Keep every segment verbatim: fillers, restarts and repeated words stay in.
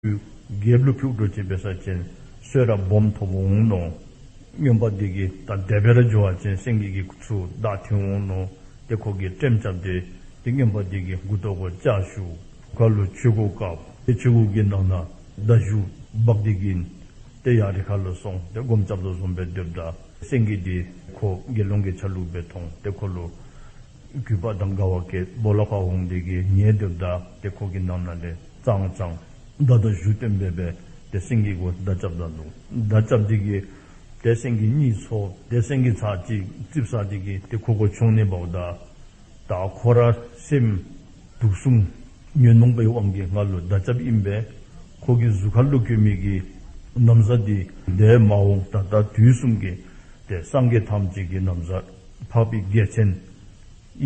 རྒྱལཔོ་ལུ་ཕུལཝ་འདྲཝ་ཅིག་འབད་ས་ཅིན་གསོལ་རས་སྦོམ་ཐོབ་འོང་མནོ། རྔོན་པ་འདི་གིས་ད་དེ་སྦེ་ར་འགྱོ་བ་ཅིན་སེང་གེ་གི་ཚུར་བདའ་འཐེན་འོང་མནོ། ཏེ་ཁོ་གིས་ཀྲེམ་རྐྱབ་སྟེ་ཏེ་རྔོན་པ་འདི་གི་མགུ་ཏོ་གུ་ལྕགས་གཞུ། ཁ་ལུ་ཆོས་གོས་བཀབ། ཏེ་ཆོས་གོས་ཀྱི་ནང་ན་མདའ་གཞུ་འབག་སྟེ་གིས་ཏེ་ཡར་རི་ཁ་ལུ་སོང་སྟེ་སྒོམ་རྐྱབ་དོ་བཟུམ་སྦེ་སྡོདཔ་ད་སེང་གེ་འདི་ཁོ་དགེ་སློང་གི་ཆ་ལུགས་སྦེ་མཐོང་སྟེ་ཁོ་ལུ་གུས་པ་དང་དགའ་བ་སྐྱེས། སྦོ་ལོགས་ཁར་འོང་སྟེ་གིས་ཉལ་སྡོདཔ་ད་ཏེ་ཁོ་གི་ནང་ན་ལས་ཙང་ཙང་མདའ་དང་གཞུ་བཏོན་སྦེ་སྦེ་ཏེ་སེང་གེ་གུ་མདའ་རྐྱབ་ད་ནུག། མདའ་རྐྱབ་སྟེ་གིས་ཏེ་སེང་གེ་གཉིད་སོང་། ཏེ་སེང་གེ་ཚར་གཅིག་ཙིགཔ་ཟ་སྟེ་གིས་ཏེ་ཁོ་གུ་མཆོང་ནི་འབདཝ་ད་ད་ཁོ་ར་སེམས་དུག་གསུམ་ཉོན་མོངས་པའི་དབང་གིས་ང་ལུ་མདའ་རྐྱབ་ཨིན་པས། ཁོ་གི་གཟུགས་ཁ་ལུ་གྱོན་མི་གི་ན་བཟའ་འདི་འདས་མ་འོངས་ད་ལྟ་དུས་གསུམ་གྱི་ཏེ་སངས་རྒྱས་ཐམས་ཅད་ཀྱི་ན་བཟའ་འཕགས་པའི་རྒྱལ་མཚན་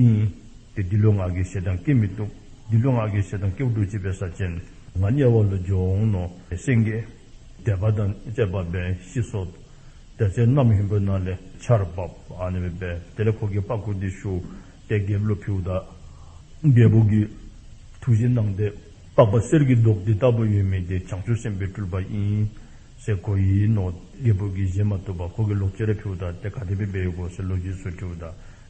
ཨིན། ཏེ་འདི་ལུ་ང་གིས་ཞེ་སྡང་སྐྱེ་མི་བཏུབ། འདི་ལུ་ང་གིས་ཞེ་སྡང་སྐྱེཝ་འདྲཝ་ཅིག་འབད་ས་ཅིན་ང་དམྱལ་བ་ལུ་འགྱོ་འོང་མནོ། སེང་གེ་དད་པ་དང་བཅས་པ་སྦེ་ཤི་སོ། དེ་ཚེ་གནམ་ཧོནམོ་ནང་ལས་ཆརཔ་བབས། ཨ་ནི་སྦེ་སྦེ་དེ་ལས་ཁོ་གིས་པགས་ཀོ་འདི་བཤུ་སྟེ་རྒྱལཔོ་ལུ་ཕུལཝ་ད་རྒྱལཔོ་གིས་ཐུགས་བཞེད་གནང་སྟེ་པགས་པ་གསེར་གྱི་མདོག་འདི་ལྟ་བུ་ཡོད་མི་འདི་བྱང་ཆུབ་སེམས་དཔའི་སྤྲུལ་པ་ཨིན་ཟེར་གོ་ཡི་མནོ། རྒྱལཔོ་གིས་བཞེས་མ་བཏུབ་པར་ཁོ་གིས་ལོག་སྤྱོད་རེ་ཕུལཝ་ད་ཏེ་ག་དེ་སྦེ་འབད་ཡི་གོ་ཟེར་ལོ་རྒྱུས་ཚུ་དྲིཝ་ད་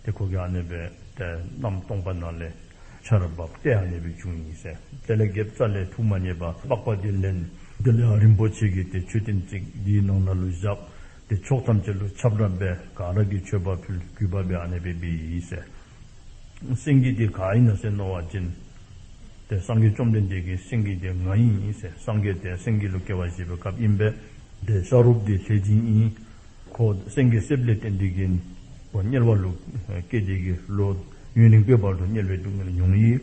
ཏེ་ཁོ་གིས་ཨ་ནི་སྦེ་ཏེ་གནམ་སྟོང་པ་ནང་ལས་ཆརཔ་བབས་ཏེ་ཨ་ནི་སྦེ་བྱུང་ཡི་ཟེར། དེ་ལས་རྒྱལཔོ་རྩ་ལས་ཐུགས་མ་མཉེས་པར་པགས་པ་འདི་ལེན། དེ་ལས་རིན་པོ་ཆེ་གི་ཏེ་མཆོད་རྟེན་ཅིག་འདིའི་ནང་ན་ལུ་བཞག། ཏེ་ཕྱོགས་ཐམས་ཅད་ལུ་ཁྱབ་བརྡལ་འབད། ག་ར་གིས་མཆོད་པ་ཕུལ། གུས་པ་འབད། ཨ་ནི་སྦེ་འབད་ཡི་ཟེར། སེང་གེ་འདི་ག་ཨིན་ན་ཟེར་མནོ་བ་ཅིན་ཏེ་སངས་རྒྱས་བཅོམ་ལྡན་འདས་ཀྱིས་སེང་གེ་འདི་ང་ཨིན་ཟེར། སངས་རྒྱས་ཏེ་སེང་གེ་ལུ་སྐྱེ་བ་བཞེས་པའི་སྐབས་ཨིན་པས། ཏེ་ཤ་རོགསཔ་འདི་ལྷས་སྦྱིན་ཨིན། ཁོ་སེང་གེ་བསད་པ་ལས་བརྟེན་ཏེ་གིས་ཁོ་དམྱལ་བ་ལུ་སྐྱེས་ཏེ་གིས་ལོ་ཡུན་རིང་པོའི་བར་དུ་དམྱལ་བའི་སྡུག་བསྔལ་མྱོང་ཡི།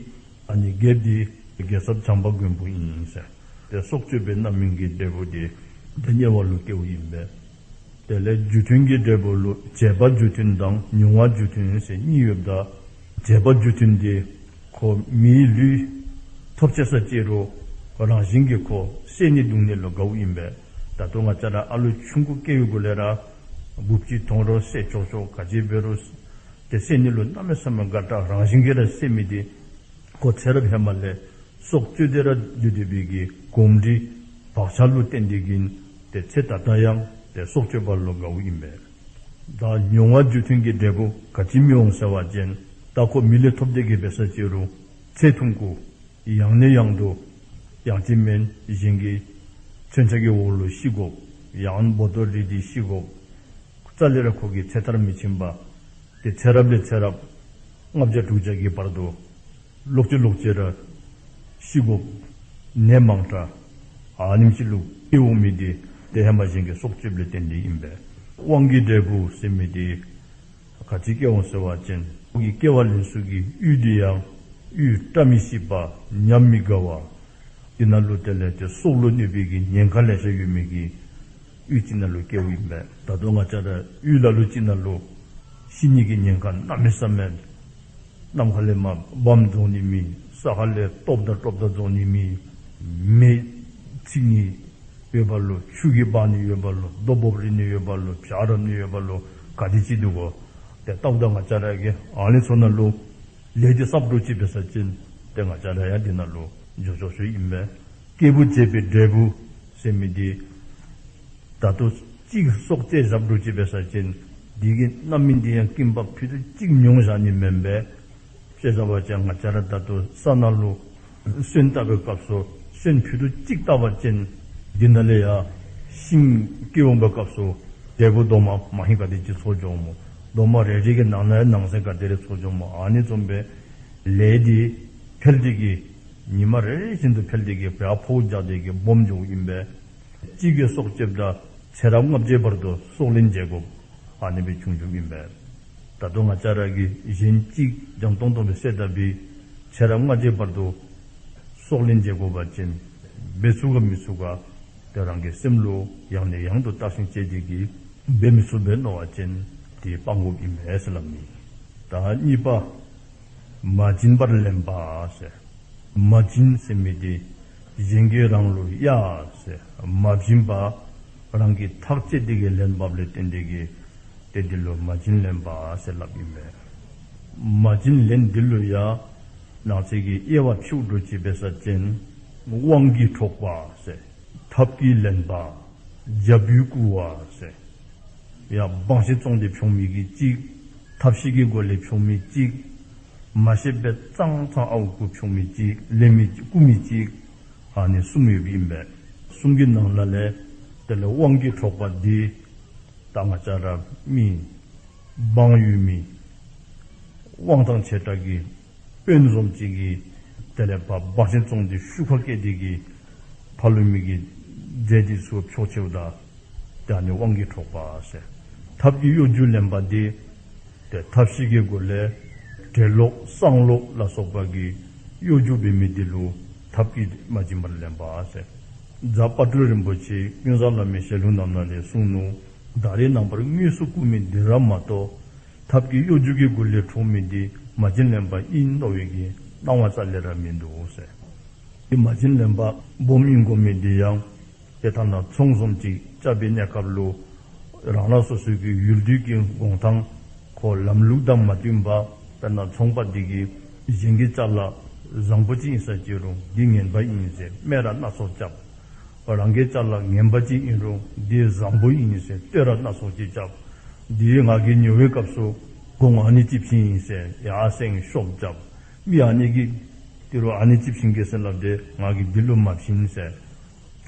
ཨ་ནི་རྒྱལཔོ་འདི་རྒྱལ་ཚབ་བྱམས་པ་མགོན་པོ་ཨིན་ཟེར། ཏེ་སྲོག་གཅོད་པའི་རྣམ་སྨིན་གྱི་འབྲས་བུ་འདི་ཏེ་དམྱལ་བ་ལུ་སྐྱེཝ་ཨིན་པས། དེ་ལས་རྒྱུ་མཐུན་གྱི་འབྲས་བུ་ལུ་བྱེད་པ་རྒྱུ་མཐུན་དང་མྱོང་བ་རྒྱུ་མཐུན་ཟེར་གཉིས་ཡོདཔ་ད་བྱེད་པ་རྒྱུ་མཐུན་འདི་ཁོ་མིའི་ལུས་ཐོབ་ཅི་ས་ཅི་རུང་རང་བཞིན་གྱིས་ཁོ་བསད་ནི་རྡུང་ནི་ལུ་དགའཝ་ཨིན་པས། ད་ལྟོ་ང་བཅས་ར་ཨ་ལུ་ཆུང་ཀུ་སྐྱེ་བའི་གུ་ལས་ར་འབུཔ་ཅིག་མཐོང་རུང་བསད་ཆོག་ཆོག་ག་ཅི་འབད་རུང་ཏེ་བསད་ནི་ལུ་གནམ་མེད་ས་མེད་དགའ་དྲགས་རང་བཞིན་གྱིས་ར་བསད་མི་འདི་ཁོ་ཚེ་རབས་ཧེ་མ་ལས་སྲོག་གཅོད་དེ་ར་སྡོད་སྡོད་པའི་གི་གོམས་འདྲིས་བག་ཆགས་ལུ་བརྟེན་ཏེ་གིས་ཏེ་ཚེ་ད་ལྟ་ཡང་ཏེ་སྲོག་གཅོད་པ་ལུ་དགའཝ་ཨིན་པས། ད་མྱོང་བ་རྒྱུ་མཐུན་གྱི་འབྲས་བུ་ག་ཅི་མྱོང་ཟེར་བ་ཅིན་ད་ཁོ་མི་ལས་ཐོབ་སྟེ་གིས་འབད་ས་ཅི་རུང་ཚེ་ཐུང་ཀུ་ཡང་ནས་ཡང་དུ་ཡང་ཅིན་མེན་གཞན་གྱི་མཚོན་ཆ་གི་འོག་ལུ་ཤི་དགོཔ་ཡང་འབོ་ཏོ་རིལ་ཏེ་ཤི་དགོཔ་རྩ་ལས་ར་ཁོ་གི་ཚེ་མཐར་མི་ཕྱིན་པར་ཏེ་ཚེ་རབས་ལས་ཚེ་རབས་ལྔ་བརྒྱ་དྲུག་བརྒྱ་གི་བར་དུ་ལོག་ཅི་ལོག་ཅི་ར་ཤི་དགོཔ་ནད་མང་དྲགས་ཨ་ནེམ་ཅིག་ལུ་སྐྱེ་འོང་མི་འདི་ཏེ་ཧེ་མ་གཞན་གྱི་སྲོག་གཅོད་པ་ལས་བརྟེན་ཏེ་ཨིན་པས། དབང་གི་འབྲས་བུ་ཟེར་མི་འདི་ག་ཅི་སྐྱེ་འོང་ཟེར་བ་ཅིན་ཁོ་གི་སྐྱེ་བ་ལེན་ས་གི་ཡུལ་འདི་ཡང་ཡུལ་བཀྲ་མི་ཤིས་པ་ཉམས་མི་དགའ་བ་འདི་ནང་ལུ་དེ་ལས་ཏེ་སྲོག་ལུ་གནོད་པའི་གི་ཉེན་ཁ་ལེ་ཤ་ཡོད་མི་གི་ཡུལ་ཅིག་ནང་ལུ་སྐྱེཝ་ཨིན་པས། ད་ལྟོ་ང་བཅས་ར་ཡུལ་ལ་ལུ་ཅིག་ནང་ལུ་ཤི་ནི་གི་ཉེན་ཁ་གནམ་མེད་ས་མེད། གནམ་ཁ་ལས་མར་འབམ་རྫོགས་ནི་མེད། ས་ཁ་ལས་ཏོག་དང་ཏོག་དང་རྫོགས་ནི་མེད། མེ་འཚིག་ནི་ཡོདཔ་ལུ་ཆུ་གིས་འབག་ནི་ཡོདཔ་ལུ་རྡོ་སྦོབ་རིལ་ནི་ཡོདཔ་ལུ་བྱག་རབ་ནི་ཡོདཔ་ལུ་ག་དེ་ཅིག་འདུག་གོ། ཏེ་ལྟཝ་ད་ང་བཅས་ར་གིས་ཨ་ནི་ཚུ་ནང་ལུ་ལས་འདི་བསགས་འགྱོ་ཅི་འབད་ས་ཅིན་ཏེ་ང་བཅས་ར་ཡང་འདི་ནང་ལུ་འགྱོ་འགྱོ་ཚུགསཔ་ཨིན་པས། སྐྱེས་བུ་བྱེད་པའི་འབྲས་བུ་ཟེར་མི་འདི་ད་ལྟོ་གཅིག་སྲོག་བཅད་བཞག་འགྱོ་ཅི་འབད་ས་ཅིན་འདི་གི་རྣམ་སྨིན་འདི་ཡང་སྐྱེ་བ་ཕུད་རྡོག་གཅིག་མྱོང་བཞག་ནི་མེན་པས། དཔེ་བཞག་པ་ཅིན་ང་བཅས་ར་ད་ལྟོ་ས་ནང་ལུ་སོན་བཏབ་པའི་སྐབས་སུ་སོན་ཕུད་རྡོག་གཅིག་བཏབ་པ་ཅིན་འདི་ནང་ལས་ཡང་ཤིང་སྐྱེ་འོང་པའི་སྐབས་སུ་འབྲས་བུ་རྡོག་མ་མ་ཧེ་ག་དེ་ཅིག་ཚོགས་འགྱོཝ་སྨོ། རྡོག་མ་རེ་རེ་གི་ནང་ན་ཡང་ནང་གསེས་ག་དེ་རེ་ཚོགས་འགྱོཝ་སྨོ། ཨ་ནི་བཟུམ་སྦེ་ལས་འདི་འཕེལ་ཏེ་གིས་ཉི་མ་རེ་རེ་བཞིན་དུ་འཕེལ་ཏེ་གིས་བྱ་ཕོཝ་རྒྱག་སྟེ་གིས་སྦོམ་འགྱོཝ་ཨིན་པས། གཅིག་གིས་སྲོག་བཅདཔ་ད་ཚེ་རབས་ལྔ་བརྒྱའི་བར་དུ་སྲོག་ལན་འཇལ་དགོཔ་ཨ་ནི་སྦེ་བྱུང་བྱུངམ་ཨིན་པས། ད་ལྟོ་ང་བཅས་ར་གིས་གཞན་གཅིག་རྒྱང་མཐོང་མཐོང་སྦེ་བསད་ད་འབད་ཚེ་རབས་ལྔ་བརྒྱའི་བར་དུ་སྲོག་ལན་འཇལ་དགོ་པ་ཅིན་འབད་ཚུགས་ག་མི་ཚུགས་ག་ཏེ་རང་གི་སེམས་ལུ་ཡང་ནས་ཡང་དུ་བརྟག་ཞིབ་དཔྱད་དེ་གིས་འབད་མི་ཚུགས་པས་མནོ་བ་ཅིན་ཏེ་སྤང་དགོཔ་ཨིན་པས་ཟེར་སླབ་ནི། ད་གཉིས་པ་མ་བྱིན་པར་ལེན་པ་ཟེར། མ་བྱིན་ཟེར་མི་འདི་གཞན་གྱིས་རང་ལུ་གཡར་ཟེར་མ་བྱིན་པར་རང་གིས་ཐག་བཅད་དེ་གིས་ལེན་པ་ལས་བརྟེན་ཏེ་གིས་ཏེ་འདི་ལུ་མ་བྱིན་ལེན་པ་ཟེར་སླབ་ཨིན་པས། མ་བྱིན་ལེན་འདི་ལུ་ཡང་ནང་གསེས་ཀྱི་དབྱེ་བ་ཕྱེ་འགྱོ་ཅི་འབད་ས་ཅིན་ དབང་གིས་འཕྲོག་པ་ཟེར། ཐབས་ཀྱིས་ལེན་པ། རྒྱབ་ཡུལ་རྐུ་བ་ཟེར། ཡ་བང་ཤིང་བཙོང་སྟེ་འཕྱོག་མི་གི་གཅིག། ཐབས་ཤེས་ཀྱི་སྒོ་ལས་འཕྱོག་མི་གཅིག། མ་ཤེས་པའི་ཙང་ཙང་ཨརཝ་རྐུ་འཕྱོག་མི་གཅིག། ལེན་མི་གཅིག། རྐུ་མི་གཅིག། ཨ་ནི་གསུམ་ཡོདཔ་ཨིན་པས། གསུམ་གྱི་ནང་ན་ལས་དེ་ལས་དབང་གིས་འཕྲོག་པ་འདི་ད་ང་བཅས་ར་མི་འབངས་ཡོད་མི་དབང་ཐང་ཆེ་དྲགས་ཀྱི་དཔོན་བཟུམ་ཅིག་གིས་དེ་ལས་བ་བང་ཤིང་བཙོང་སྟེ་ཤུགས་ཁ་བསྐྱེད་དེ་གིས་ཕར་ལུ་མི་གི་རྫས་འདི་ཚུ་འཕྱོག་ཆི་བ་ད། ད་ཨ་ནི་དབང་གིས་འཕྲོག་པ་ཟེར། ཐབས་ཀྱིས་གཡོ་སྒྱུ་ལེན་པ་འདི་ཏེ་ཐབས་ཤེས་ཀྱི་སྒོ་ལས་བྲེ་ལོག་སྲང་ལོག་ལ་སོགས་པ་གིས་གཡོ་སྒྱུ་འབད་མི་འདི་ལུ་ཐབས་ཀྱིས་མ་བྱིན་པར་ལེན་པ་ཟེར། རྫ་དཔལ་སྤྲུལ་རིན་པོ་ཆེ་ཀུན་བཟང་བླ་མའི་ཞལ་ལུང་རྣམས་ན་ལས་གསུངས་ནུག། ད་རེས་ནངས་པར་དངོས་སུ་རྐུ་མི་འདི་ར་མ་གཏོགས་ཐབས་ཀྱིས་གཡོ་སྒྱུ་གི་སྒོ་ལས་འཕྲོག་མི་འདི་མ་བྱིན་ལེན་པ་ཨིན་མནོ་བའི་གི་སྣང་བ་རྩ་ལས་ར་མིན་འདུག་ཟེར། འདི་མ་བྱིན་ལེན་པ་སྦོམ་ཨིན་དགོ་མི་འདི་ཡང་ཏེ་ཐ་ན་ཚོང་བཟུམ་ཅིག་རྐྱབ་པའི་གནས་སྐབས་ལུ་རང་རང་སོ་སོའི་གི་ཡུལ་དུས་ཀྱི་གོང་ཐང་ཁོ་ལམ་ལུགས་དང་མ་བསྟུན་པར་དཔེར་ན་ཚོང་པ་འདི་གིས་གཞན་གྱི་ཅ་ལ་བཟང་པོ་ཅིག་ཨིན་ས་ཅི་རུང་འདི་ངན་པ་ཨིན་ཟེར་སྨད་ར་སྣ་ཚོགས་རྐྱབ། རང་གི་ཅ་ལ་ངན་པ་ཅིག་ཨིན་རུང་འདི་བཟང་པོ་ཨིན་ཟེར་བསྟོད་ར་སྣ་ཚོགས་ཅིག་རྐྱབ། འདི་ང་གིས་ཉོ་བའི་སྐབས་སུ་གོང་ཨ་ནི་ཅིག་བྱིན་ཡི་ཟེར་ཡར་སེང་ཤོབ་རྐྱབ། མི་ཨ་ནི་གིས་ཏི་རུ་ཨ་ནི་ཅིག་བྱིན་གེ་ཟེར་སླབ་སྟེ་ང་གིས་འདི་ལུ་མ་བྱིན་ཟེར་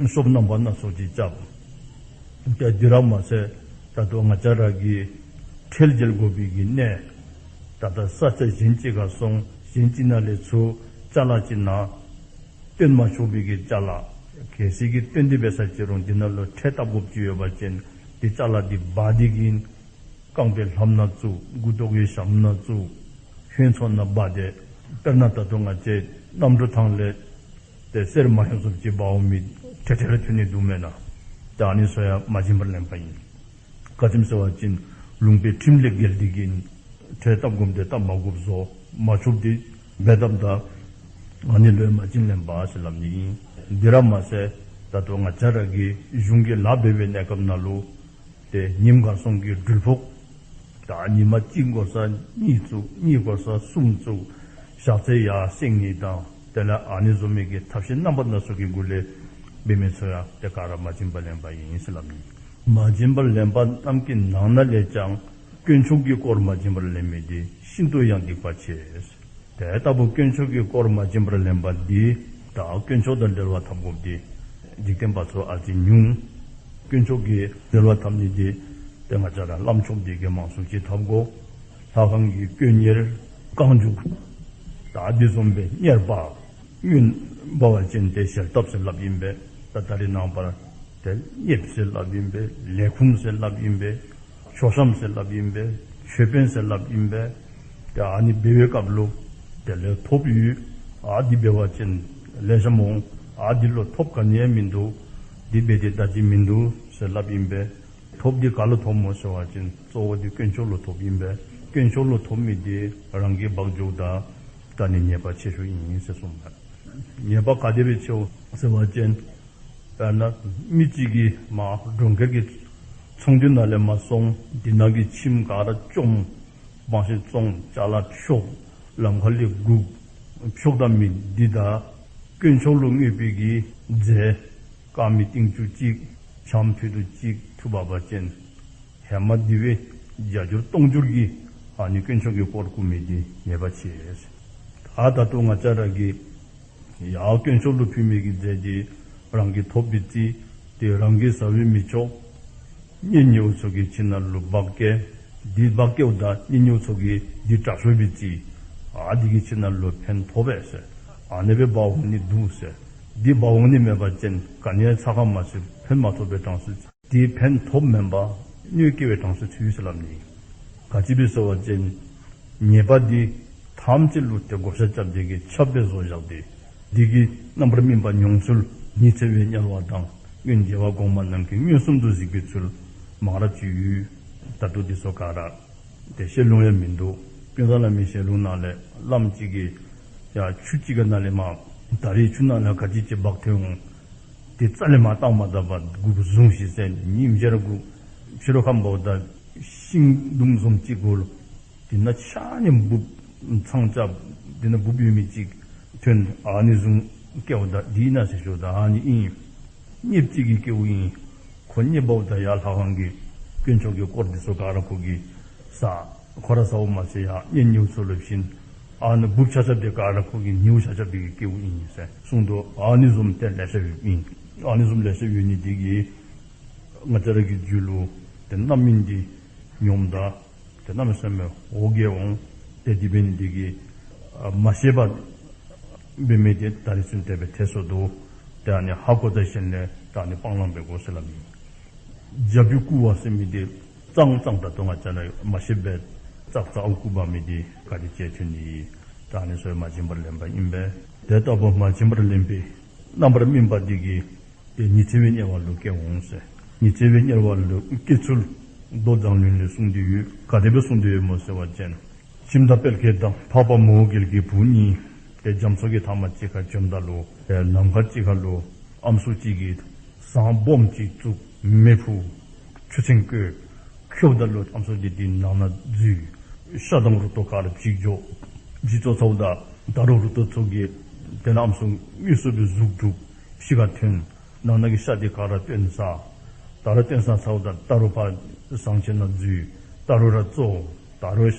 ཤོབ་རྣམ་པ་སྣ་ཚོགས་ཅིག་རྐྱབ། ཏེ་འདི་ར་མ་ཚད་ད་ལྟོ་ང་བཅས་ར་གིས་ཁྲལ་འཇལ་དགོ་པའི་གི་གནས་ད་ལྟ་ས་ཆ་གཞན་ཅིག་ཁར་སོང་གཞན་ཅིག་ནང་ལས་ཚུར་ཅ་ལ་ཅིག་ནང་བཏོན་མ་ཆོག་པའི་གི་ཅ་ལ་གལ་སྲིད་ཀྱི་བཏོན་ཏེ་འབད་ས་ཅི་རུང་འདི་ནང་ལུ་ཁྲལ་བཏབ་དགོཔ་ཅིག་ཡོད་པ་ཅིན་འདི་ཅ་ལ་འདི་འབག་སྟེ་གིས་རྐང་པའི་ལྷམ་ནང་བཙུགས། མགུ་ཏོ་གི་ཞྭམོ་ནང་བཙུགས། ཧོན་ཚོང་ནང་འབག་སྟེ་དཔེར་ན་ད་ལྟོ་ང་བཅས་གནམ་གྲུ་ཐང་ལས་ཏེ་གསེར་མ་ཧོན་བཟུམ་ཅིག་འབག་འོང་མི་ཁྲེ་ཁྲེ་ར་ཐོན་ནི་འདུག་མེན་ན། ད་ཨ་ནི་ཚུ་ཡང་མ་བྱིན་པར་ལེན་པ་ཨིན། ག་ཅི་སྨོ་ཟེར་བ་ཅིན་ལུང་པའི་ཁྲིམས་ལས་འགལ་ཏེ་གིས་ཁྲལ་བཏབ་དགོཔ་འདི་བཏབ་མ་དགོཔ་བཟོ། མ་ཆོགཔ་འདི་འབད་བཏབ་ད་ཨ་ནི་ལུ་ཡང་མ་བྱིན་ལེན་པ་ཟེར་སླབ་ནི་ཨིན། འདི་ར་མ་ཚད་ད་ལྟོ་ང་བཅས་ར་གིས་གཞུང་གི་ལཱ་འབད་བའི་གནས་སྐབས་ནང་ལུ་ཏེ་ཉིནམ་གར་སོང་གི་འགྲུལ་ཕོགས་ད་ཉི་མ་གཅིག་འགོར་ས་གཉིས་བཙུགས། གཉིས་འགོར་ས་གསུམ་བཙུགས། ཞག་ཚད་ཡར་སེང་ནི་དང་དེ་ལས་ཨ་ནི་བཟུམ་མའི་གི་ཐབས་ཤེས་རྣམ་པ་སྣ་ཚོགས་ཀྱི་སྒོ་ལས་འབད་མི་ཚུ་ཡང་ཏེ་ག་ར་མ་བྱིན་པར་ལེན་པ་ཨིན་ཟེར་སླབ་ནི། མ་བྱིན་པར་ལེན་པ་རྣམས་ཀྱི་ནང་ན་ལས་ཀྱང་དཀོན་མཆོག་གི་དཀོར་མ་བྱིན་པར་ལེན་མི་འདི་ཤིན་ཏུ་ཡང་སྡིག་པ་ཆེ། དེ་ལྟ་བུ་དཀོན་མཆོག་གི་དཀོར་མ་བྱིན་པར་ལེན་པ་འདི་ད་དཀོན་མཆོག་དང་འབྲེལ་བ་འཐབ་དགོཔ་འདི་འཇིག་རྟེན་པ་ཚུ་ཨ་ཙི་ཉུང་། དཀོན་མཆོག་གི་འབྲེལ་བ་འཐབ་ནི་འདི་ཏེ་ང་བཅས་ར་བླམ་ཆོསཔ་འདི་གིས་མང་སུ་ཅིག་འཐབ་དགོ། ལྷ་ཁང་གི་དཀོན་གཉེར་རྐང་མཇུག་ད་འདི་བཟུམ་སྦེ་གཉེར་པ་སྔོན་འབད་བ་ཅིན་ཏེ་ཞལ་བཏབ་ཟེར་སླབ་ཨིན་པས། ད་ད་རེས་ནངས་པར་ཏེ་གཉེརཔ་ཟེར་སླབ་ཨིན་པས། ལས་ཁུངས་ཟེར་སླབ་ཨིན་པས། མཆོད་བཤམས་ཟེར་སླབ་ཨིན་པས། མཆོད་དཔོན་ཟེར་སླབ་ཨིན་པས། ཏེ་ཨ་ནི་འབད་བའི་སྐབས་ལུ་དེ་ལས་ཐོབ་ཡོད། ཨ་འདི་འབད་བ་ཅིན་ལེགས་ཤོམ་འོང་། ཨ་འདི་ལུ་ཐོབ་ག་ནི་ཡང་མིན་འདུག། འདི་འབད་དེ་ད་ཅི་མིན་འདུག་ཟེར་སླབ་ཨིན་པས། ཐོབ་འདི་ག་ལུ་ཐོབ་སྨོ་ཟེར་བ་ཅིན་གཙོ་བོ་འདི་དཀོན་མཆོག་ལུ་ཐོབ་ཨིན་པས། དཀོན་མཆོག་ལུ་ཐོབ་མི་འདི་རང་གིས་འབག་འགྱོཝ་ད་ད་ནི་ཉེས་པ་ཆེ་ཤོས་ཨིན་ཟེར་གསུངས་པས། ཉེས་པ་ག་དེ་སྦེ་ཆེཝ་ཟེར་བ་ཅིན་དཔེར་ན་མི་གཅིག་གིས་མར་གྲོང་ཁྱེར་གྱི་ཚོང་འདུས་ནང་ལས་མར་སོང་། འདི་ནང་གི་ཁྱིམ་ག་ར་བཅོམ། བང་ཤིང་བཙོང་། ཅ་ལ་འཕྱོག། ལམ་ཁ་ལས་སྒུག། འཕྱོག་ད་མི་འདི་དང་དཀོན་མཆོག་ལུ་བསྔོས་པའི་གི་རྫས་དཀར་མེ་ཏིང་ཅུ་གཅིག་ཆམ་ཕུད་དུ་གཅིག་འཐུ་འབག་པ་ཅིན་ཧེ་མ་འདི་བའི་བརྒྱ་འགྱུར་སྟོང་འགྱུར་གྱིས་ཨ་ནི་དཀོན་མཆོག་གི་དཀོར་རྐུ་མི་འདི་ཉེས་པ་ཆེ། ད་ད་ལྟོ་ང་བཅས་ར་གིས་ཡར་དཀོན་མཆོག་ལུ་ཕུལ་མི་གི་རྫས་འདི་རང་གིས་ཐོབ་པའི་རྩིས། ཏེ་རང་གིས་ཟ་བའི་མི་ཆོག། གཉེན་ཉེཝ་ཚུ་གི་ཁྱིམ་ནང་ལུ་འབག་བསྐྱལ། འདི་འབག་བསྐྱལཝ་ད་གཉེན་ཉེཝ་ཚུ་གིས་འདི་དྲག་ཤོས་སྦེ་རྩིས། ཨ་འདི་གིས་ཁྱིམ་ནང་ལུ་ཕན་ཐོགས་པས་ཟེར། ཨ་ནི་སྦེ་འབག་འོང་ནི་འདུག་ཟེར། འདི་འབག་འོང་ནི་མེད་པ་ཅིན་ག་ནི་ཡང་ཚ་ཁ་མ་ཟོས། ཕན་མ་ཐོགས་པའི་གྲངས་སུ་ཚུད། འདི་ཕན་ཐོགས་མེན་པར་གནོད་བསྐྱལ་བའི་གྲངས་སུ་ཚུད་ཟེར་སླབ་ནི། ག་ཅི་སྦེ་ཟེར་བ་ཅིན་ཉེས་པ་འདི་ཐམས་ཅད་ལུ་ཏེ་བགོ་བཤའ་རྐྱབ་སྟེ་གིས་ཁྱབ་སྦེ་བཟོ་བཞག་སྟེ་འདི་གི་རྣམ་པར་སྨིན་པ་མྱོང་ཚུལ་ཉི་ཚེ་བའི་དམྱལ་བ་དང་སྔོན་རྒྱལ་བ་གོང་མ་རྣམས་ཀྱིས་མངོན་སུམ་དུ་གཟིགས་པའི་ཚུལ་མང་རབས་ཅིག་ཡོད། ད་ལྟོ་འདི་ཚུ་ག་ར་ཏེ་བཤད་ལོང་ཡང་མིན་འདུག། ཀུན་བཟང་བླ་མའི་ཞལ་ལུང་ནང་ལས་བླམ་ཅིག་གིས་ཡར་ཆུ་ཅིག་གི་ནང་ལས་མར་ད་རེས་ཆུ་ནང་ལས་ག་ཅི་ཅིག་འབག་ཐོན་འོང་། དེ་རྩ་ལས་མར་བཏང་མ་ད་བར་དགུ་བཟུང་ཞིག་ཟེར་ཉིནམ་བཞི་ར་དགུ་ཕྱི་རུ་ཁམས་འབདཝ་ད་ཤིང་དུམ་བཟུམ་ཅིག་གུ་ལུ་དེ་ནང་ཆ་ནི་འབུཔ་ཚང་རྐྱབ། དེ་ནང་འབུཔ་ཡོད་མི་ཅིག་ཐོན། ཨ་ནི་བཟུང་ སྐྱེཝ་ད་འདི་ཨིན་ན་ཟེར་ཞུཝ་ད་ཨ་ནི་ཨིན། གཉེརཔ་ཅིག་གི་སྐྱེཝ་ཨིན། ཁོ་གཉེརཔ་འབདཝ་ད་ཡར་ལྷ་ཁང་གི་དཀོན་མཆོག་གི་དཀོར་འདི་ཚུ་ག་ར་ཁོ་གིས་ཟ། ཁོ་ར་ཟཝ་མ་ཚད་ཡང་གཉེར་ཉེཝ་ཚུ་ལུ་བྱིན། ཨ་ནི་འབུཔ་ཆ་ཁྱབ་འདི་ག་ར་ཁོ་གིས་ཉེཝ་ཆ་ཁྱབ་འདི་གིས་སྐྱེཝ་ཨིན་ཟེར་གསུངས་དོ། ཨ་ནི་བཟུམ་ཏེ་ལེ་ཤ་ཡོདཔ་ཨིན། ཨ་ནི་བཟུམ་ལེ་ཤ་ཡོད་ནི་འདི་གིས་ང་བཅས་ར་གི་རྒྱུད་ལུ་ཏེ་རྣམ་སྨིན་འདི་མྱོངམ་ད་ཏེ་གནམ་མེད་ས་མེད་འོ་བརྒྱལ་འོང་། ཏེ་དེ་འབད་ནི་འདི་གིས་ཨ་མ་ཤེས་པ་འབད་མི་འདི་ད་རིས་ཚུན་ཏེ་སྦེ་ཐལ་སོ་ནུག། ཏེ་ཨ་ནི་ཧ་གོ་ད་ཞིནམ་ལས་ད་ཨ་ནི་སྤང་བླང་འབད་དགོ་ཟེར་སླབ་ཨིན། རྒྱབ་ཀྱི་སྐུ་བ་ཟེར་མི་འདི་ཙང་ཙང་ད་ལྟོ་ང་བཅས་ར་མ་ཤེསཔ་སྦེ་ཙག་ཙག་ཨརཝ་སྐུ་འབག་མི་འདི་ག་དེ་ཅིག་ཐོན་ནི། ད་ཨ་ནི་ཚུ་མ་བྱིན་པར་ལེན་པ་ཨིན་པས། དེ་ལྟ་བུ་མ་བྱིན་པར་ལེན་པའི་རྣམ་པར་སྨིན་པ་འདི་གིས་ཏེ་ཉི་ཚེ་བའི་དམྱལ་བ་ལུ་སྐྱེ་འོང་ཟེར། ཉི་ཚེ་བའི་དམྱལ་བ་ལུ་སྐྱེ་ཚུལ་མདོ་མཛངས་བླུན་ལས་གསུངས་ཏེ་ཡོད། ག་དེ་སྦེ་གསུངས་ཏེ་ཡོད་སྨོ་ཟེར་བ་ཅིན། ཁྱིམ་བདག་དཔལ་སྐྱེས་དང་འཕགས་པ་མོའུ་འགལ་གྱི་བུ་གཉིས་ཏེ་རྒྱ་མཚོ་གི་མཐའ་མ་ཅིག་ཁར་བྱོནམ་ད་ལུ་ཏེ་ལམ་ཁ་ཅིག་ཁར་ལུ་ཨམ་སྲུ་ཅིག་གིས་ཟངས་སྦོམ་ཅིག་བཙུགས། མེ་ཕུ་ཆུ་ཚན་བསྐོལ། ཁྱོདཔ་ད་ལུ་ཨམ་སྲུ་འདི་འདི་ནང་ན་འཛུལ། ཤ་དང་རུ་ཏོ་ག་ར་འཇིག་འགྱོ། འཇིག་འགྱོ་ཚརཝ་ད་ད་རུང་རུ་ཏོ་ཚུ་གིས་དེ་ལས་ཨམ་སྲུ་དངོས་སུ་སྦེ་གཟུགས་གྲུབ། ཕྱི་ཁར་ཐོན། ནང་ན་གི་ཤ་འདི་ག་ར་བཏོན་ཟ། ད་རུང་བཏོན་ཟ་ཚརཝ་ད་ད་རུང་ཕར་ཟངས་ཆེན་ནང་འཛུལ། ད་རུང་ར་བཙོ། ད་རུང་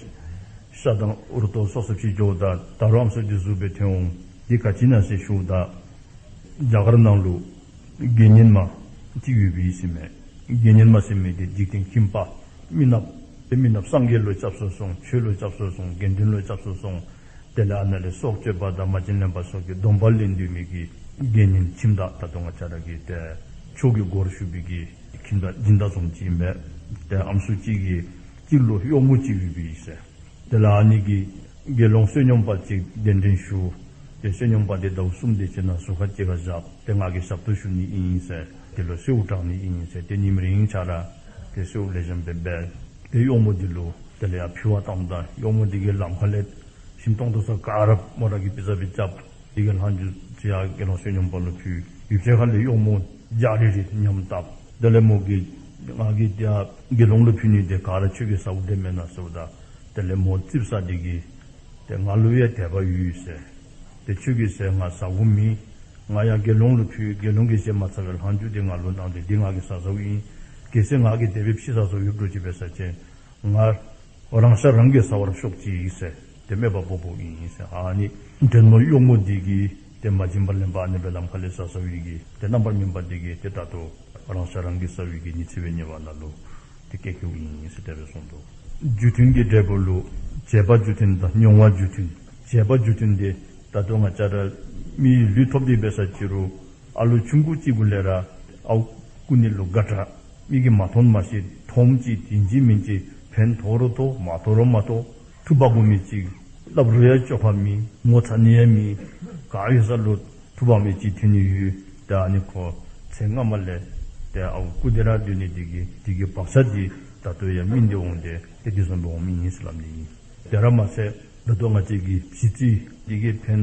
ཤ་དང་རུ་ཏོ་སོ་སོ་ཕྱི་འགྱོཝ་ད་ད་རུང་ཨམ་སྲུ་འདི་གཟུགས་སྦེ་ཐོན་འོང་། འདི་ག་ཅི་ཨིན་ན་ཟེར་ཞུཝ་ད་རྒྱ་གར་ནང་ལུ་དགེ་བསྙེན་མ་ཅིག་ཡོདཔ་ཨིན་ཟེར་མས། དགེ་བསྙེན་མ་ཟེར་མི་འདི་འཇིག་རྟེན་ཁྱིམ་པ་མི་ནགཔ་ཏེ་མི་ནགཔ་སངས་རྒྱས་ལུ་སྐྱབས་སུ་སོང་། ཆོས་ལུ་སྐྱབས་སུ་སོང་། དགེ་འདུན་ལུ་སྐྱབས་སུ་སོང་། དེ་ལས་ཨ་ནཱ་ལས་སྲོག་གཅོད་པ་དང་མ་བྱིན་ལེན་པ་སོགས་ཀྱི་སྡོམ་པ་ལེན་སྡོད་མི་གི་དགེ་བསྙེན་ཁྱིམ་བདག་ད་ལྟོ་ང་བཅས་ར་གི་ཏེ་ཆོས་ཀྱི་སྒོར་ཞུགས་པའི་གི་ཁྱིམ་བདག་སྦྱིན་བདག་བཟུམ་ཅིག་ཨིན་པས། ཏེ་ཨམ་སྲུ་ཅིག་གི་ཅིག་ལུ་གཡོག་མོ་ཅིག་ཡོདཔ་ཨིན་ཟེར། དེ་ལས་ཨ་ནི་གིས་དགེ་སློང་བསོད་སྙོམས་པ་ཅིག་གདན་འདྲེན་ཞུ། ཏེ་བསོད་སྙོམས་པ་འདི་ཟླཝ་གསུམ་དེ་ཅིག་ནང་ཟུར་ཁ་ཅིག་ཁར་བཞག། ཏེ་ང་གིས་ཞབས་ཏོག་ཞུ་ནི་ཨིན་ཟེར། དེ་ལུ་གསོལཝ་དྲང་ནི་ཨིན་ཟེར། ཏེ་ཉིནམ་རེ་ཉིནམ་ཆ་ར་ཏེ་གསོལཝ་ལེགས་ཤོམ་སྦེ་འབད། ཏེ་གཡོག་མོ་འདི་ལུ་དེ་ལས་ཡར་ཕུལ་བར་བཏངམ་ད་གཡོག་མོ་འདི་གིས་ལམ་ཁ་ལས་ཞིམ་ཏོང་ཏོ་ཚུ་ག་ར་མོ་ར་གིས་ཕུལ་ས་སྦེ་རྐྱབ། དེ་གི་ལྷག་རྒྱུ་ཅིག་ཡར་དགེ་སློང་བསོད་སྙོམས་པ་ལུ་ཕུལ། ཡུདཔ་ཅིག་ཁ་ལས་གཡོག་མོ་རྒྱགས་རིལ་རི་ཉམས་བཏབ། དེ་ལས་མོ་གིས་ང་གིས་ཏེ་དགེ་སློང་ལུ་ཕུལ་ནི་འདི་ག་ར་ཁྱོད་ཀྱིས་ཟཝ་འདྲས་མེན་ན་ཟེརཝ་ད་དེ་ལས་མོ་ཙིགཔ་ཟ་སྟེ་གིས་ཏེ་ང་ལུ་ཡང་དད་པ་ཡོད་ཟེར། ཏེ་ཁྱོད་ཀྱིས་ཟས་ང་ཟཝ་མེད། ང་ཡང་དགེ་སློང་ལུ་ཕུལ། དགེ་སློང་གིས་བཞེས་མ་ཚར་བའི་ལྷག་རྒྱུ་འདི་ང་ལུ་གནང་སྟེ་འདི་ང་གིས་ཟ་ཟཝ་ཨིན། གལ་སྲིད་ང་གིས་དེ་སྦེ་ཕྱི་ས་སོ་ཡུལ་འགྲོ་ཅིག་འབད་ས་ཅིན་ང་རང་ཤ་རང་གིས་ཟ་བར་ཤོག་ཅིག་ཟེར་ཏེ་སྨོད་པ་སྦོམ་སྦོམ་ཨིན་ཟེར། ཨ་ནི་དེ་མོ་གཡོག་མོ་འདི་གིས་ཏེ་མ་བྱིན་པར་ལེན་པ་ཨ་ནི་སྦེ་ལམ་ཁ་ལས་ཟ་ཟཝ་ཨིན་གི་ཏེ་རྣམ་པར་སྨིན་པ་འདི་གིས་ཏེ་ད་ལྟོ་རང་ཤ་རང་གིས་ཟ་བའི་གི་ཉི་ཚེ་བའི་དམྱལ་བ་ནང་ལུ་ཏེ་སྐྱེ་སྐྱེཝ་ཨིན་ཟེར་དེ་སྦེ་གསུངས་འདུག། རྒྱུ་མཐུན་གྱི་འབྲས་བུ་ལུ་བྱེད་པ་རྒྱུ་མཐུན་དང་མྱོང་བ་རྒྱུ་མཐུན། བྱེད་པ་རྒྱུ་མཐུན་འདི་ད་ལྟོ་ང་བཅས་ར་མིའི་ལུས་ཐོབ་སྟེ་འབད་ས་ཅི་རུང་ཨ་ལུ་ཆུང་ཀུ་ཅིག་གུ་ལས་ར་ཨརཝ་རྐུ་ནི་ལུ་དགའ་དྲགས། མིག་གིས་མ་མཐོང་མ་ཤེས། མཐོངམ་ཅིག་ཨིན་ཅི་མིན་ཅི་ཕན་ཐོགས་རུང་ཐོགས་མ་ཐོགས་རུང་མ་ཐོགས། ཐུག་འབག་དགོ་མི་ཅིག་སླབ་རུང་ཡང་ཆོག་པ་མེད། ངོ་ཚ་ནི་ཡང་མེད། ག་ཡོད་ས་ལུ་ཐུག་འབག་མི་ཅིག་ཐོན་ནི་ཡོད། ཏེ་ཨ་ནི་ཁོ་ཚེ་སྔ་མ་ལས་ཏེ་ཨརཝ་རྐུ་སྟེ་ར་སྡོད་ནི་འདི་གིས་འདི་གི་བག་ཆགས་འདི་ད་ལྟོ་ཡང་སྨིན་ཏེ་འོང་སྟེ་ཏེ་འདི་བཟུམ་སྦེ་འོང་མི་ཨིན་ཟེར་སླབ་ནི་ཨིན། དེ་ར་མ་ཚད་ད་ལྟོ་ང་བཅས་ཀྱི་བྱི་ཙི་འདི་གིས་ཕན་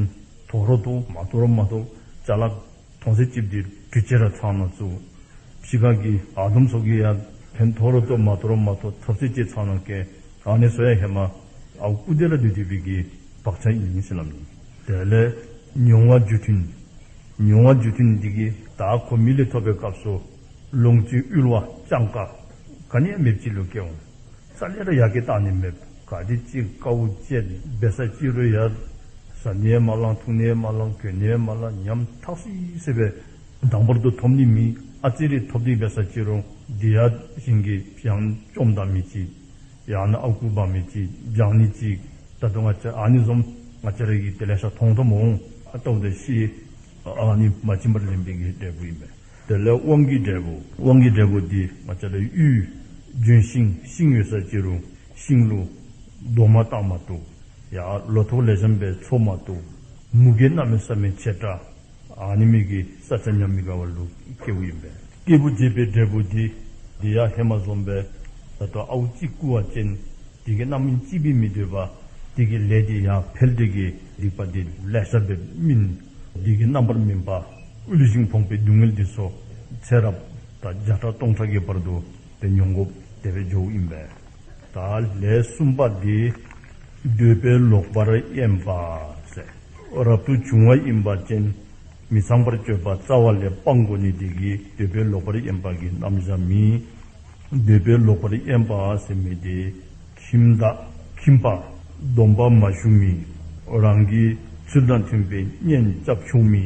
ཐོགས་རུང་ཐོགས་མ་ཐོགས་རུང་མ་ཐོགས་ཅ་ལ་མཐོང་ཚད་ཅིག་འདི་དུས་ཅི་ར་ཚང་ནང་བཙུགས། ཕྱི་ཁ་གི་ཨ་དོམ་ཚུ་གིས་ཡང་ཕན་ཐོགས་རུང་ཐོགས་མ་ཐོགས་རུང་མ་ཐོགས་ཐོབ་ཚད་ཅིག་ཚང་ནང་བཀལ། ཨ་ནི་ཚུ་ཡང་ཧེ་མ་ཨརཝ་རྐུ་སྟེ་ར་སྡོད་སྡོད་པའི་གི་བག་ཆགས་ཨིན་ཟེར་སླབ་ནི། དེ་ལས་མྱོང་བ་རྒྱུ་མཐུན། མྱོང་བ་རྒྱུ་མཐུན་འདི་གིས་ད་ཁོ་མི་ལུས་ཐོབ་པའི་སྐབས་སུ་ལོངས་སྤྱོད་དབུལ་བ་སྤྱང་ཀ་ག་ནི་ཡང་མེདཔ་ཅིག་ལུ་སྐྱེ་འོང་། རྩ་ལས་ར་ཡར་སྐྱེད་བཏང་ནི་མེད། ག་དེ་ཅིག་དཀའཝ་སྤྱད་འབད་ས་ཅི་རུང་ཡང་ཟ་ནི་ཡང་མ་ལང་འཐུང་ནི་ཡང་མ་ལང་གྱོན་ནི་ཡང་མ་ལང་ཉམ་ཐག་སི་སི་སྦེ་དང་པར་དུ་ཐོབ་ནི་མེད། ཨ་ཙི་རེ་ཐོབ་སྟེ་འབད་ས་ཅི་རུང་འདི་ཡང་གཞན་གྱིས་ཡང་བཅོམ་བཏང་མི་ཅིག་ཡང་ན་ཨརཝ་རྐུ་འབག་མི་ཅིག་བྱང་ནི་ཅིག། ད་ལྟོ་ང་བཅས་ཨ་ནི་བཟུམ་ང་བཅས་ར་གིས་ཏེ་ལེ་ཤ་མཐོང་མཐོངམ་འོང་། ཨ་ལྟཝ་ད་ཤི་ཨ་ནི་མ་བྱིན་པར་ལེན་པའི་གི་འབྲས་བུ་ཨིན་པས། དེ་ལས་དབང་གི་འབྲས་བུ། དབང་གི་འབྲས་བུ་འདི་ང་བཅས་ར་གཡུས་ལྗོན་ཤིང་ཤིང་ཡོད་ས་ཅི་རུང་ཤིང་ལུ་རྡོག་མ་བཏགས་མ་བཏུབ། ཡང་ལོ་ཐོག་ལེགས་ཤོམ་སྦེ་འཚོ་མ་བཏུབ། མུ་གེ་གནམ་མེད་ས་མེད་ཆེ་དྲགས། ཨ་ནི་མི་གི་ས་ཆ་ཉམས་མི་དགའ་བ་ལུ་སྐྱེཝ་ཨིན་པས། སྐྱེས་བུ་བྱེད་པའི་འབྲས་བུ་འདི་འདི་ཡང་ཧེ་མ་བཟུམ་སྦེ་ད་ལྟོ་ཨརཝ་ཅིག་རྐུ་བ་ཅིན་འདི་གི་རྣམ་སྨིན་ཅིག་སྦེ་མི་སྡོད་པར་འདི་གི་ལས་འདི་ཡང་འཕེལ་ཏེ་གི་སྡིག་པ་འདི་ལེ་ཤ་སྦེ་སྨིན། འདི་གི་རྣམ་པར་སྨིན་པ་དབུལ་ཞིང་ཕོངས་པའི་སྡུག་བསྔལ་འདི་ཚུ་ཚེ་རབས་ད་བརྒྱ་ཕྲག་སྟོང་ཕྲག་གི་བར་དུ་ཏེ་མྱོང་དགོཔ་དེ་སྦེ་འགྱོཝ་ཨིན་པས། ད་ལས་གསུམ་པ་འདི་འདོད་པས་ལོག་པར་གཡེམ་པ་ཟེར། རབ་ཏུ་བྱུང་བ་ཡིན་པ་ཅིན་ མི་ཚངས་པར་སྤྱོད་པ་རྩ་བ་ལས་སྤང་དགོ་ནི་དེ་གིས་འདོད་པས་ལོག་པར་གཡེམ་པ་གི་རྣམ་གཞག་མེད། འདོད་པས་ལོག་པར་གཡེམ་པ་ཟེར་མི་དེ་ཁྱིམ་བདག་ཁྱིམ་པ་སྡོམ་པ་མ་ཞུ་མི་རང་གི་ཚུལ་དང་མཐུན་པའི་གཉེན་རྐྱབ་ཆོག་མི་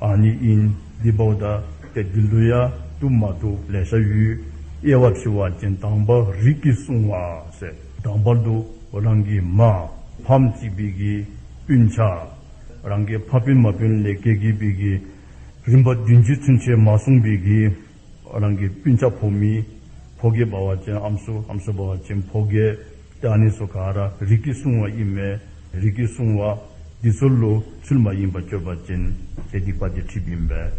ཨ་ནི་ཨིན། དེ་འབདཝ་ད་ཏེ་འདི་ལུ་ཡང་བཏུབ་མ་བཏུབ་ལེ་ཤ་ཡོད། དབྱེ་བ་ཕྱེ་བ་ཅིན་དང་པ་རིགས་ཀྱིས་བསྲུང་བ་ཟེར། དང་པ་ལུ་རང་གི་མ་ཕམ་གཅིག་པའི་གི་སྤུན་ཆ་རང་གི་ཕ་སྤུན་མ་སྤུན་ལས་བརྒལ་གྱི་པའི་གི་རིམ་པ་བདུན་ཅུ་ཚུན་ཆད་མ་བསྲུང་པའི་གི་རང་གི་སྤུན་ཆ་ཕོ་མི་ཕོ་རྒས་འབད་བ་ཅིན་ཨམ་སྲུ་ཨམ་སྲུ་འབད་བ་ཅིན་ཕོ་རྒས་ཏེ་ཨ་ནི་ཚུ་ག་ར་རིགས་ཀྱིས་བསྲུང་བ་ཨིན་མས། རིགས་ཀྱིས་བསྲུང་བ་འདི་ཚུ་ལུ་ཚུལ་མ་ཡིན་པ་སྤྱོད་པ་ཅིན་ཏེ་སྡིག་པ་དེ་འཁྲིཝ་ཨིན་པས།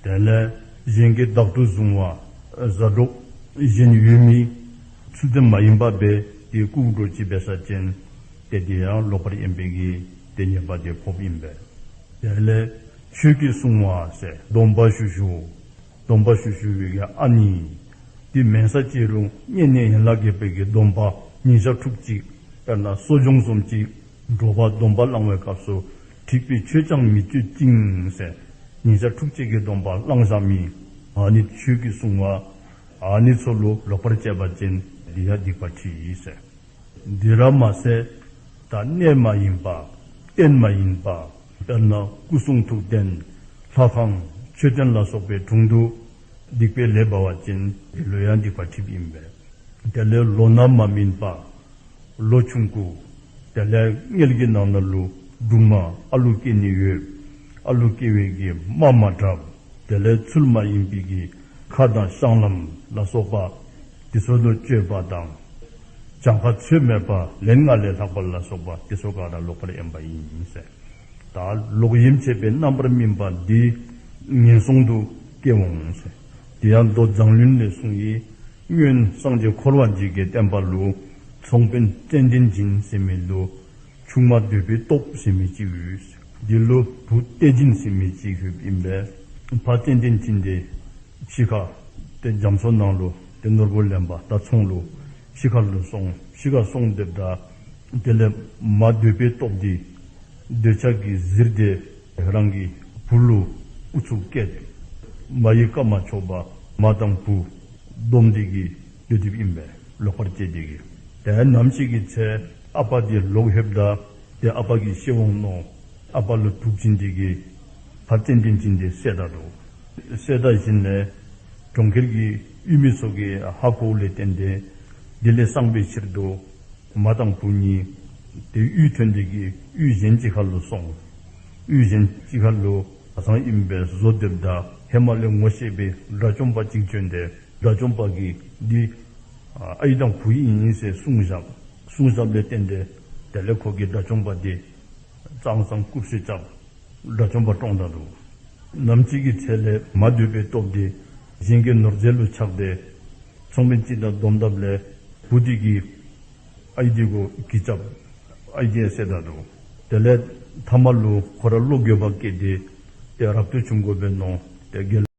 དེ་ལས་གཞན་གྱི་བདག་ཏུ་བཟུང་བ་ཟ་འཕྲོག་གཞན་ཡུལ་མི་ཚུལ་ལྡན་མ་ཡིན་པ་སྦེ་ཏེ་རྐུ་འཕྲོག་ཅིག་འབད་ས་ཅིན་ཏེ་དེ་ཡང་ལོག་པར་གཡེམ་པའི་གི་ཏེ་ཉེས་པ་དེ་ཕོགཔ་ཨིན་པས། དེ་ལས་ཆོས་ཀྱིས་བསྲུང་བ་ཟེར་སྡོམ་པ་ཞུ་ཞུ་སྡོམ་པ་ཞུ་ཞུ་བའི་གི་ཨ་ནི་དེ་མེན་ས་ཅི་རུང་བསྙེན་གནས་ཡན་ལག་བརྒྱད་པའི་གི་སྡོམ་པ་ཉིན་ཞག་ཕྲུགས་གཅིག་དཔེར་ན་གསོ་སྦྱོང་བཟུམ་ཅིག་དྲོ་པ་སྡོམ་པ་བླང་བའི་སྐབས་སུ་འཁྲིག་པའི་ཆོས་ཀྱང་མི་སྤྱོད་ཅིང་ཟེར་ཉིན་ཞག་ཕྲུགས་གཅིག་གི་སྡོམ་པ་བླང་བཞག་མི་ཨ་ནི་ཆོས་ཀྱིས་བསྲུང་བ་ཨ་ནི་ཚུ་ལུ་ལོག་པར་སྤྱད་པ་ཅིན་དེ་ཡང་སྡིག་པ་འཁྲི་ཟེར། དེ་ར་མ་ཟད་ད་གནས་མ་ཡིན་པ་རྟེན་མ་ཡིན་པ་དཔེར་ན་སྐུ་གསུང་ཐུགས་རྟེན་ལྷ་ཁང་མཆོད་རྟེན་ལ་སོགས་པའི་དྲུང་དུ་སྡིག་པའི་ལས་འབད་བ་ཅིན་དེ་ལུ་ཡང་སྡིག་པ་འཁྲིཝ་ཨིན་པས། དེ་ལས་ལོ་ན་མ་སྨིན་པ་ལོ་ཆུང་ཀུ་དེ་ལས་མངལ་གྱི་ནང་ན་ལུ་སྦྲུམ་མ་ཨ་ལུ་སྐྱེ་ནི་ཡོད། ཨ་ལུ་སྐྱེ་བའི་གི་རྨ་མ་དྲགཔ་དེ་ལས་ཚུལ་མ་ཡིན་པའི་གི་ཁ་དང་བཤང་ལམ་ལ་སོགས་པ་དེ་ཚུ་ལུ་སྤྱོད་པ་དང་གྱངས་ཁ་ཚོད་མེད་པ་ལན་ལྔ་ལས་ལྷག་པ་ལ་སོགས་པ་དེ་ཚུ་ག་ར་ལོག་པར་གཡེམ་པ་ཨིན་ཟེར། ད་ལོག་གཡེམ་བྱེད་པའི་རྣམ་པར་སྨིན་པ་འདི་ངན་སོང་དུ་སྐྱེ་འོང་ཟེར། དེ་ཡང་མདོ་མཛངས་བླུན་ལས་གསུངས་ཡི། སྔོན་སངས་རྒྱས་འཁོར་བ་འཇིག་གི་བསྟན་པ་ལུ་ཚོང་དཔོན་ཙན་དན་སྦྱིན་ཟེར་མི་ལུ་ཆུང་མ་འདོད་པའི་སྟོབས་ཟེར་མི་ཅིག་ཡོད། འདི་ལུ་བུ་གཏེར་སྦྱིན་ཟེར་མི་ཅིག་ཡོདཔ་ཨིན་པས། ཕ་ཙན་དན་སྦྱིན་དེ་ཕྱི་ཁ་ཏེ་རྒྱ་མཚོ་ནང་ལུ་ཏེ་ནོར་བུ་ལེན་པ་ད་ཚོང་ལུ་ཕྱི་ཁ་ལུ་སོང་། ཕྱི་ཁ་སོང་སྡོདཔ་ད་དེ་ལས་མ་འདོད་པའི་སྟོབས་དེ་འདོད་ཆགས་ཀྱིས་གཟིར་ཏེ་རང་གི་བུ་ལུ་ཨུ་ཚུགས་བསྐྱེད། མ་ཡི་བཀའ་མ་ཆོག་པར་མ་དང་བུ་བསྡོམས་ཏེ་གིས་སྡོད་དེ་ཨིན་པས། ལོག་པར་སྤྱད་དེ་གིས། ཏེ་ནམ་ཅིག་གི་ཚེ་ཨ་པ་དེ་ལོག་ལྷོདཔ་ད་ཏེ་ཨ་པ་གིས་ཤེས་འོང་མནོ། ཨ་པ་ལུ་དུག་བྱིན་ཏེ་གིས་ཕ་ཙན་དན་སྦྱིན་དེ་བསད་ད་འདུག། བསད་ད་བཞིན་ལས་གྲོང་ཁྱེར་གྱི་ཡུལ་མི་ཚུ་གིས་ཧ་གོཝ་ལས་བརྟེན་ཏེ་དེ་ལས་སངས་པའི་ཕྱིར་དུ་མ་དང་བུ་གཉིས་ཏེ་གཡུས་ཐོན་ཏེ་གིས་གཡུས་གཞན་ཅིག་ཁར་ལུ་སོང་། གཡུས་གཞན་ཅིག་ཁར་ལུ་ཁ་སང་ཨིན་པས་བཟོ་སྡོདཔ་ད་ཧེ་མ་ལས་ངོ་ཤེས་པའི་དགྲ་བཅོམ་པ་ཅིག་བྱོན་ཏེ་དགྲ་བཅོམ་པ་གིས་འདི་ཨའི་དང་བུ་ཨིན་ཟེར་གསུངས་བཞག། གསུངས་བཞགཔ་ལས་བརྟེན་ཏེ་དེ་ལས་ཁོ་གིས་དགྲ་བཅོམ་པ་དེ་ཙང་ཙང་རྐུབ་སུ་རྐྱབ། དགྲ་བཅོམ་པ་བཀྲོངས་ད་འདུག། ནམ་ཅིག་གི་ཚེ་ལས་མ་འདོད་པའི་སྟོབས་དེ་གཞན་གྱི་ནོར་རྫས་ལུ་ཆགས་ཏེ་ཚོང་དཔོན་ཅིག་དང་སྡོམ་དཔ་ལས་བུ་དེ་གིས་ཨའི་དེ་གུ་གྱི་རྐྱབ། ཨའི་དེ་བསད་ད་འདུག། དེ་ལས་ཐ་མ་ལུ་ཁོ་ར་བློ་འགྱོད་པ་སྐྱེས་ཏེ་ཏེ་རབ་ཏུ་བྱུང་དགོ་པས་མནོ། ཏེ་དགེ་